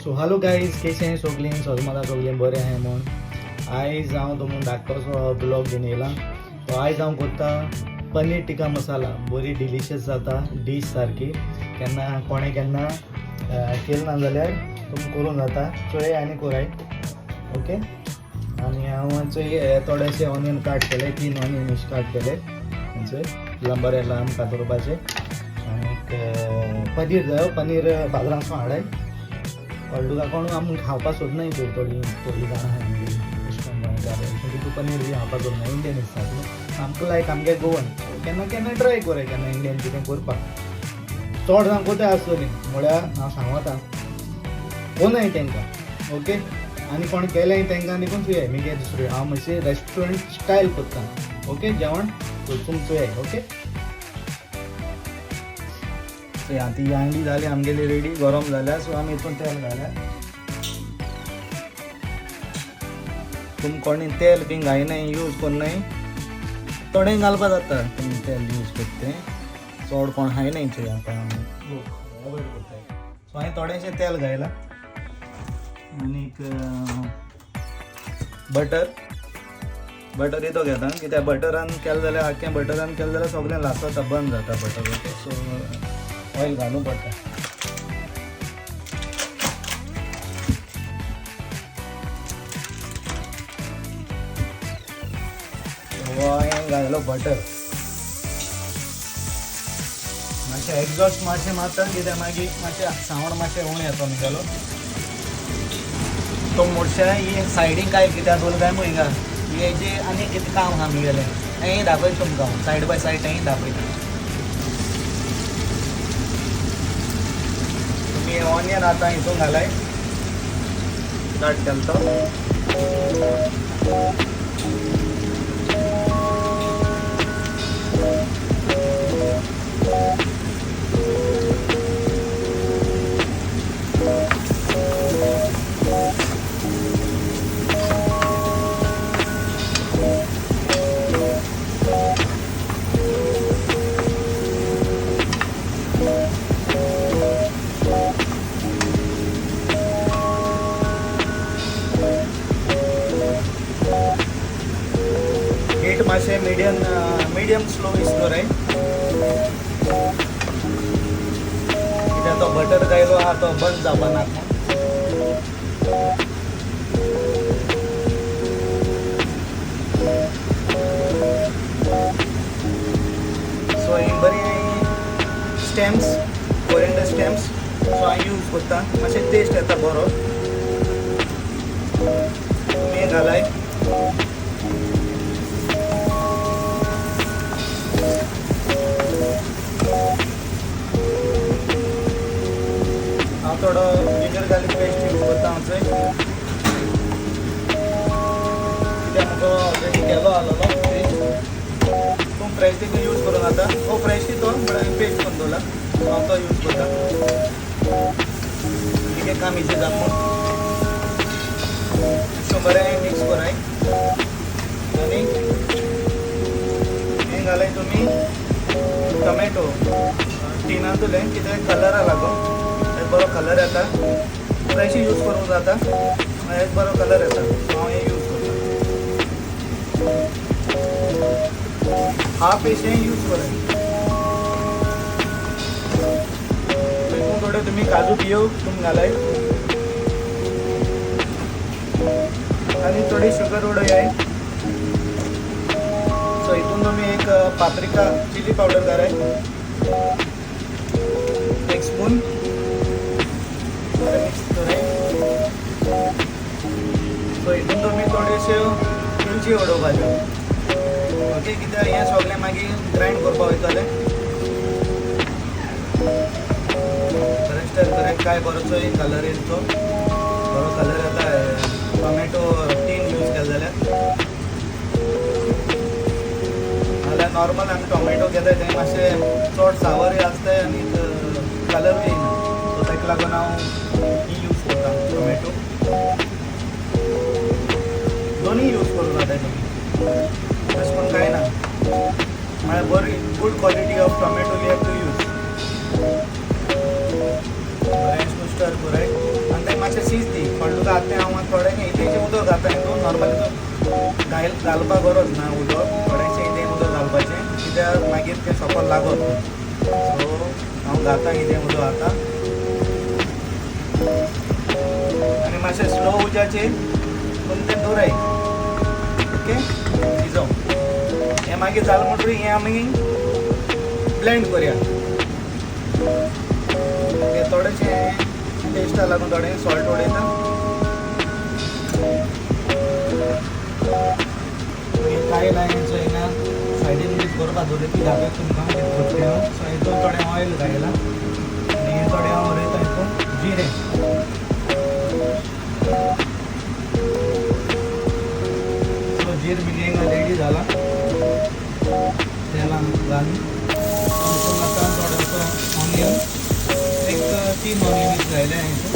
So hello guys, केशे सोगलीं सोजमाता सोगलीं बरें आहाय म्हूण आयज हांव तुमकां धाकटोसो ब्लॉग घेवन येयला. सो आयज हांव करता पनीर टिक्का मसाला. बरी डिलिशियस जाता डीश सारकी. केन्ना कोणें केन्ना केलें ना जाल्यार तुमी करूंक जाता. चोय आनी कोराय. ओके, आनी हांव चोय थोडेशे ऑनियन काट केले, 3 ऑनियन काट केले चोय बरें लांब कातरपाचे. आनीक पनीर जायो, पनीर बाजारांतसून हाडाय. कळ्ळें तुका, कोण आमी खावपाक सोदनाय चोय, थोडीं थोडीं जाणां आहाय आमगेलीं अशें करून गोंयकार अशें तितू पनीर बी खावपाक सोदना, इंडियन दिसता न्हू आमकां. लायक आमगे गोवन केन्ना केन्ना ट्राय कोराय, केन्ना इंडियन कितें करपाक. चड जाण कोताय आसतलीं म्हळ्यार हांव सांगता कोनाय तांकां. ओके, आनी कोण केलें तांकां देखून चोयाय मुगे दुसऱ्यो. हांव मातशें रेस्टॉरंट स्टायल करता. ओके, जेवण तुमी चोयाय. ओके, चोय आतां ही हांडी जाली आमगेली रेडी, गरम जाल्या. सो आमी हितून तेल घाल्या. तुमी कोणी तेल बीन घायनाय, यूज कोन्नाय, थोडें घालपा जाता. तुमी तेल यूज करता तें चड कोण खायनाय चोय आतां लोक अवॉयड करताय. सो हांवें थोडेंशें तेल घायलां आनीक बटर. बटर इतो घेता कित्याक बटरान केलें जाल्यार, आख्खें बटरान केलें जाल्यार सगळें लासता, बंद जाता बटर. ओके, सो ऑयल घालूंक पडटा. सो हांवें घातलो बटर, मातशें एग्जॉस्ट मातशें मारता कित्याक मागीर मातशें सावंड मातशें उणें येता मुगेलो. तो मोडशें ही सायडीन काय कित्याक दवरलें काय म्हूण हिंगा हेजे आनी कितें काम आहा मुगेलें तेंय दाखयता तुमकां हांव, सायड बाय सायड तेंय दाखयता. तुमी ऑनियन आतां हितून घालाय, काट केलो तो. हीट मातशें मिडियम मिडियम स्लो is दवराय कित्याक तो बटर घायलो आहा तो बंद जावपा नाका. सो ही बरी स्टेम्स, कोरिएंडर स्टेम्स, सो हांव यूज करता, मातशें टेस्ट येता बरो. तुमी घालाय. हांव थोडो जिंजर गार्लीक पेस्ट यूज करता हांव चोय, कित्याक म्हाका ऑलरेडी केलो आहलोलो पेस्ट. तूं फ्रेश देखून यूज करूं जाता. हो फ्रेश तो बट हांवें पेस्ट करून दवरला, सो हांव तो यूज करता कितें काम इजी जाता म्हूण. सो बरें मिक्स कराय आनी हें घालाय तुमी टोमॅटो टिनांतुलें, कित्याक कलरा लागून एक बरो कलर येता. फ्रेश यूज करूंक जाता, एक बरो कलर येता. सो हांव हें यूज करता. हाफ एशें यूज कराय. तितून थोडे तुमी काजू बियो तुमी घालाय आनी थोडी शुगर उडयाय. सो हितून तुमी एक पाप्रिका चिली पावडर घालाय, 1 स्पून, बरें मिक्स कराय. सो हितून तुमी थोड्योश्यो मिरची उडोवपाच्यो. ओके, कित्याक हें सगळें मागीर ग्रायंड करपाक वयतलें. बरें स्टर कराय, काय बरो चोय कलर येयलो तो बरो कलर येता. टोमॅटो 3 यूज केले जाल्यार, नाल्यार नॉर्मल आमी टोमॅटो घेताय तें मातशें चड सावरय आसताय आनी कलरूय येयना. सो ताका लागून हांव ही यूज करता टोमॅटो. दोनूय यूज करूं जाताय तुमी, तशें करून कांय ना. म्हळ्यार बरी good quality of tomato you have to use. बरें स्टर कराय आनी तें मातशें शीज दी कळ्ळें तुका. आतां हांव थोडें इल्लेंशें उदक घालता हितून. नॉर्मली घालपाक गरज ना उदक, थोडेंशें इल्लें उदक घालपाचें कित्याक मागीर तें सकयल लागत. सो हांव घालता इल्लें उदक आतां आनी मातशें स्लो उज्याचेर तुमी तें दवराय. ओके, शिजोवं हें. मागीर जालें म्हणटकीर हें आमी ब्लेंड करया. ओके, थोडेशें टेस्टा लागून थोडें सॉल्ट उडयता. मागीर कायल हांवें चोय ना सायडीन कितें करपा दवरलें ती दाखयता तुमकां कितें करता हांव. सो हितून थोडें ऑयल घायलां आनी हें थोडें हांव उडयता हितून जिरें. सो जीर बी हिंगा रेडी जाला तेलान घालून. हितून आतां थोडोसो ऑनियन, एक 3 ऑनियन घायले हांवें हितून.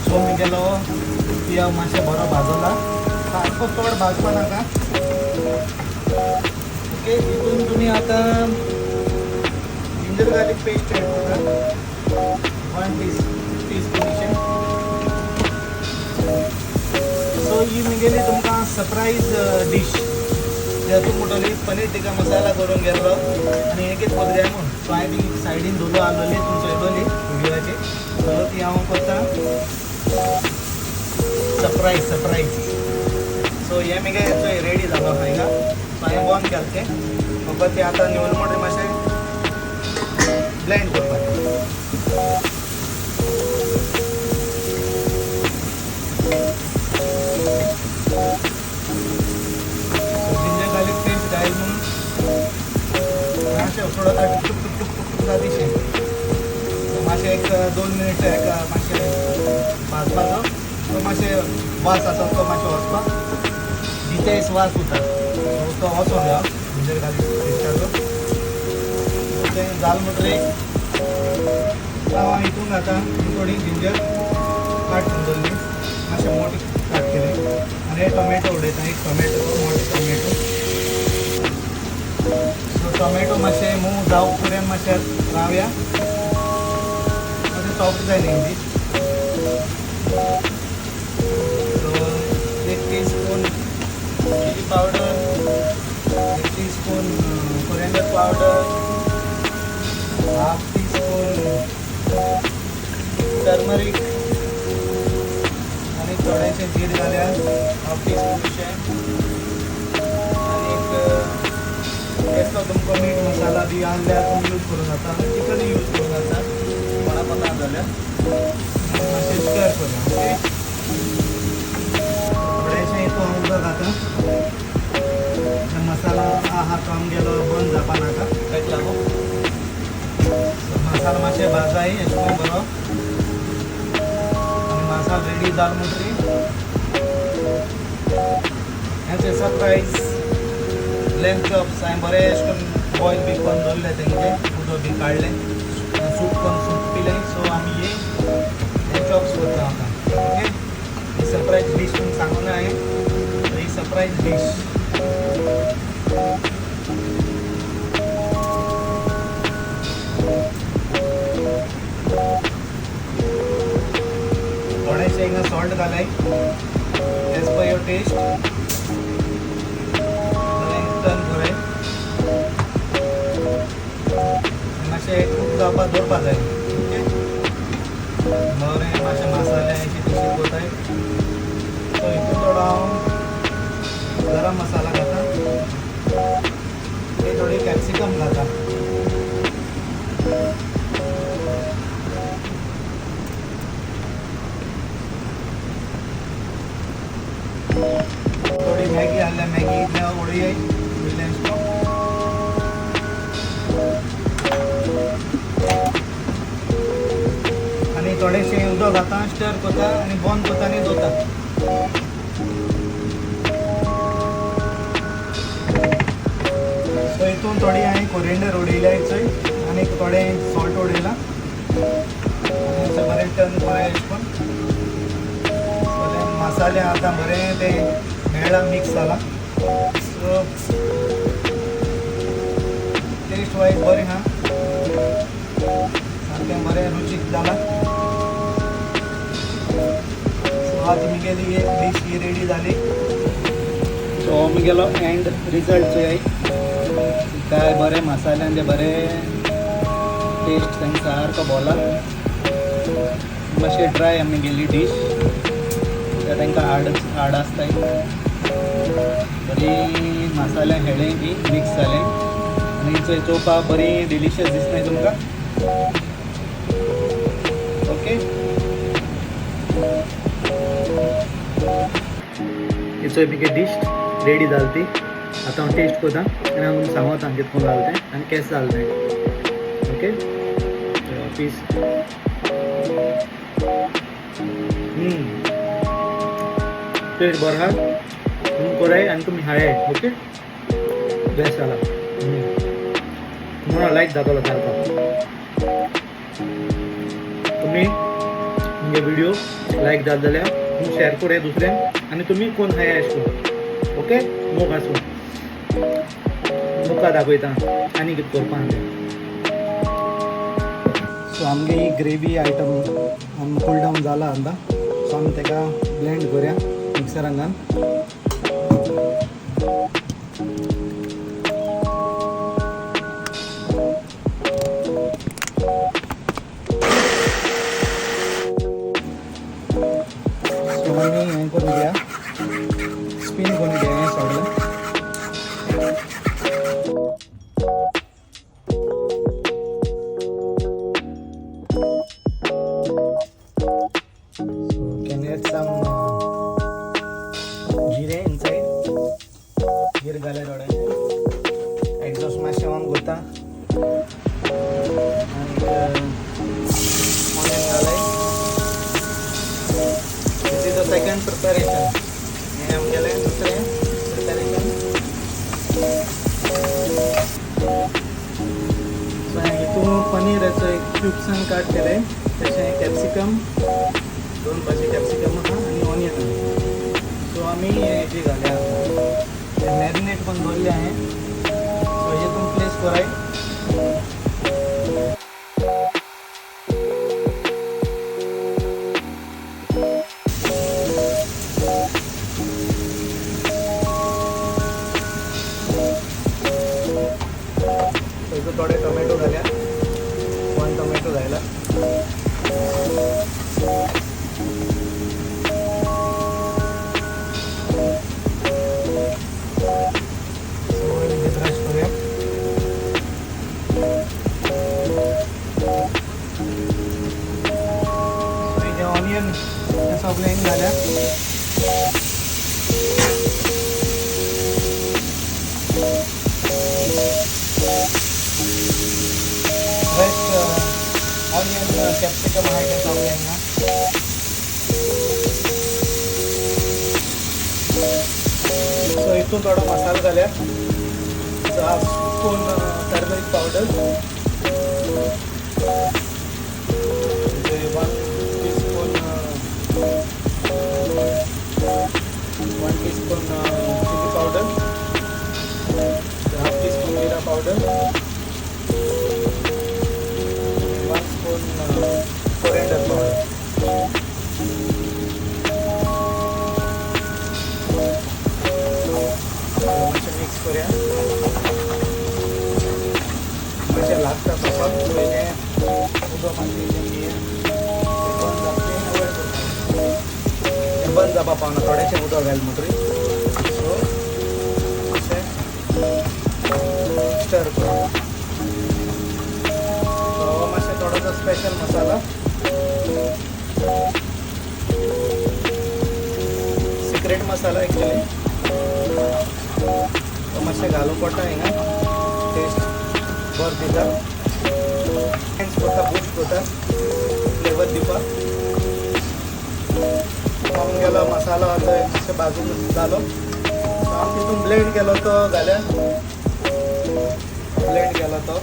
सो म्हगेलो पियाव मातशें बरो भाजला, सारको चड भाजपा नाका. ओके, हितून तुमी आतां जिंजर गार्लिक पेस्ट एड करा 1 टीस्पूनशें. सो ही म्हगेली तुमकां सरप्रायज डीश. तूं म्हणटली पनीर टिक्का मसाला करूंक गेल्लो आनी हें कितें करता म्हूण. सो हांवें ती सायडीन धुलो आहलोली तुमी चोयलोली व्हिडियोचेर. सो ती हांव करता सरप्रायज सरप्रायज. सो हें मगे चोय रेडी जालो आहा हिंगा. सो हांवें बंद केलें तें, फकत तें आतां न्यूल म्हणटकीर मातशें ब्लेंड करपाचें. जिंजर गार्लिक पेस्ट घायल म्हणून मातशें थोडो टुक टुक टुक टुक टुक जाता. सो मातशें एक 2 मिनट एक मातशें भाजपाचो. तो मातशें वास आसा तो मातशें वचपाक जितेस वास उरता. सो तो वचोन जाय जिंजर गार्लिक पेस्टाचो. तें जालें म्हणटकीर हांव हितून घाता थोडी जिंजर काट दवरली, मातशें मोटे काट केलें आनी टोमॅटो उडयता, एक टोमॅटो, मोटे टोमॅटो. सो टोमॅटो मातशें मोव जावप पर्यंत मातशें रावया, मातशें सॉफ्ट जाय न्ही ती. So 1 teaspoon chilli powder, 1 teaspoon coriander powder, 1/2 teaspoon turmeric आनी थोडेशें जीर घाल्या 1/2 टीस्पूनशें. आनी एक कसलो तुमकां मीट मसाला बी आहल्यार तुमी यूज करूं जाता, चिकन यूज करूं जाता, कोणा पता जाल्यार मातशें स्टर करूया. ओके, थोडेशें हितून हांव उदक घाता. मसाला आहा तो आमगेलो बंद जावपा नाका ताका लागून. मसाला मातशें भाजाय अशें करून बरो आनी मसाला रेडी जालो म्हणटकीर हें सरप्रायज लॅम्ब चॉप्स हांवें बरें अशें करून बॉयल बी करून दवरलें, तेंचे उदक बी काडलें, सूप करून सूप पिलें. सो आमी हे चॉप्स करता आतां. ओके, ही सरप्रायज डीश तुमकां सांगूं ना हांवें, ही सरप्रायज डीश. थोडेशें हिंगा सॉल्ट घालाय एज पर your test, बरें टर्न कराय, मातशें कूक जावपाक दवरपा जाय. ओके, बरें मातशें मसाले अशें तशें कोताय. सो हितून थोडो हांव गरम मसाला घाता, ते थोडी कॅप्सिकम घाता. थोडी मॅगी आहल्या, मॅगी इतल्या उडय इल्लें. आनी थोडेशें उदक घाता, स्टर करता आनी बंद करता आनी दवरता. सो हितून थोडी हांवें कोरिएंडर उडयल्या चोय आनी थोडें सॉल्ट उडयलां आनी अशें बरें टर्न बरें अशें करून मसाले आतां बरें तें मेळ्ळां, मिक्स जालां. सो टेस्ट वायज बरें आहा. जाला. सो आज मुगेली एक डीश ही रेडी जाली. सो मुगेलो एंड रिजल्ट चोयाय काय बरें मसाल्यान ते बरें टेस्ट तांकां सारको बोला. मातशें ड्राय आमी गेली डीश ते तांकां हाड हाड आसताय. बरी मसाल्या हेळें ही मिक्स जालें आनी चोय चोवपाक बरी डिलिशियस दिसनाय तुमकां. ओके, ही चोय मुगे डीश रेडी जाली ती. आतां हांव टेस्ट करता आनी हांव तुमकां सांगता कितको जालें तें आनी केशें जालें तें. ओके, पीस टेस्ट बरो आहा. तुमी कराय आनी तुमी खायाय. ओके, बेस्ट जाला. म्हणून लायक जातलो सारको. तुमी मुगे व्हिडिओ लायक जाता जाल्यार तुमी शेअर कराय दुसऱ्यांक आनी तुमी कोण खायाय अशें करून. ओके, मोग आसूं. मुखार दाखयता आनी कितें करपा आहा तें. सो आमगे ही ग्रेवी आयटम आम कूल डावन जाला आतां. सो आमी ताका ब्लेंड करया मिक्सरान घालून. सो आमी हें करून घेया, स्पिन करून घेया हें सगळें. So can add some जिरे inside. जिरे घाले थोडें. एग्जॉस्ट मातशें ऑन करता आनी ऑनियन घालाय. This is the second preparation. हें आमगेलें दुसरें प्रिपेरेशन. सो हितून पनीराचो एक क्यूब्सान काट केलें, तशें कॅप्सिकम 2 भाजी कॅप्सिकम आहा आनी ऑनियन आहा. सो आमी हेजी घाल्या आतां मॅरिनेट करून दवरलें हांवें. सो हेतून प्लेस कराय. हितून थोडे टोमॅटो घाल्या, 1 टोमॅटो घायला. ब्रश करूया. सो हे ऑनियन ते सगळें हिंग घाल्या. फ्रेश ऑनियन कॅप्सिकम आहा तें सगळें हिंगा. सो हितून थोडो मसालो घाल्या. So half spoon turmeric powder, 1 teaspoon 1 teaspoon chilli powder, half teaspoon जिरा पावडर, 1 स्पून कोरिएंडर पावडर. मातशें मिक्स करूया. मातशें लागता सपाक. सो हेजें उदक मातशें हेजें बंद जाता अवॉयड करता. तें बंद जावपा पावना, थोडेशें उदक घाल म्हणटरी. सो मातशें स्टर करूया. सो मातशें थोडोसो special masala, secret masala actually, तो मातशें घालूंक पडटा हिंगा, टेस्ट बरो दिता, एन्हान्स करता, बूस्ट करता फ्लेवर दिवपाक. आमगेलो मसालो आतां मातशें भाजून जालो. सो हांव तितून ब्लेंड केलो तो घाल्या, ब्लेंड केलो तो.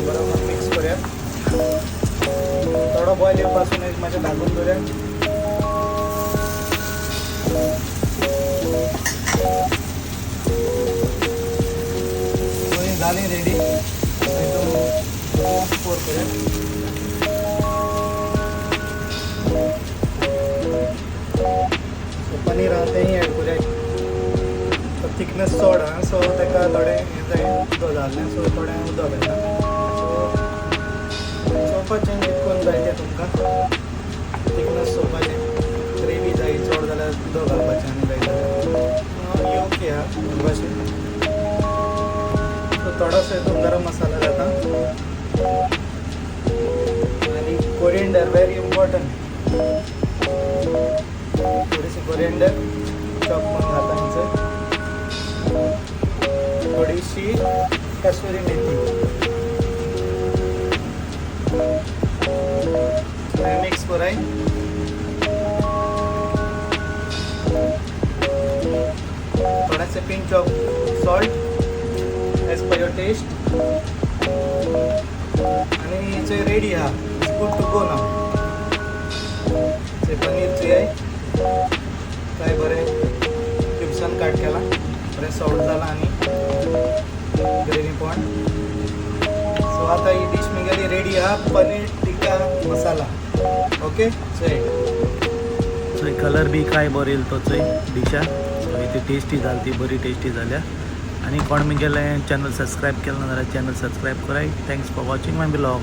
बरोबर मिक्स करूया. थोडो थोडो बॉयल येवपासून एक मातशें धाकून दवरया. सो ही जाली रेडी. हितून पोर करूया. सो पनीर आहा तेंय एड करूया. थिकनेस चड आहा, सो ताका थोडें हें जाय, उदक घाललें, सो थोडें उदक घातलां. सो चोवपाचें कितकोन जाय तें तुमकां थिकनेस चोवपाचें. ग्रेवी जाय चड जाल्यार उदक घालपाचें आनी जाय जाल्यार ओके आहा भाशेन. सो थोडोसो हितून गरम मसाला घालता आनी कोरिएंडर, व्हेरी इम्पॉर्टंट, थोडीशी कोरिएंडर चॉप करून घालता हांगसर, थोडीशी कसुरी मेथी मिक्स कराय. थोडासे pinch of salt as per your taste आणि जे रेडी हा, गुड टू गो नाव. जे पनीर जे आहे काय बरें क्युब्सान काट केला, बरें सॉफ्ट जाला आनी ग्रेवी पण. सो आता ही डिश म्हगेली रेडी आहा, पनीर टिक्का मसाला. ओके, चल. सो कलर बी काय बरो येयलो तो चोय डिशा. सो ती टेस्टी जाली, ती बरी टेस्टी जाल्या. आनी कोण म्हगेलें चॅनल सबस्क्रायब केलें ना जाल्यार चॅनल सबस्क्रायब कराय. Thanks for watching my vlog.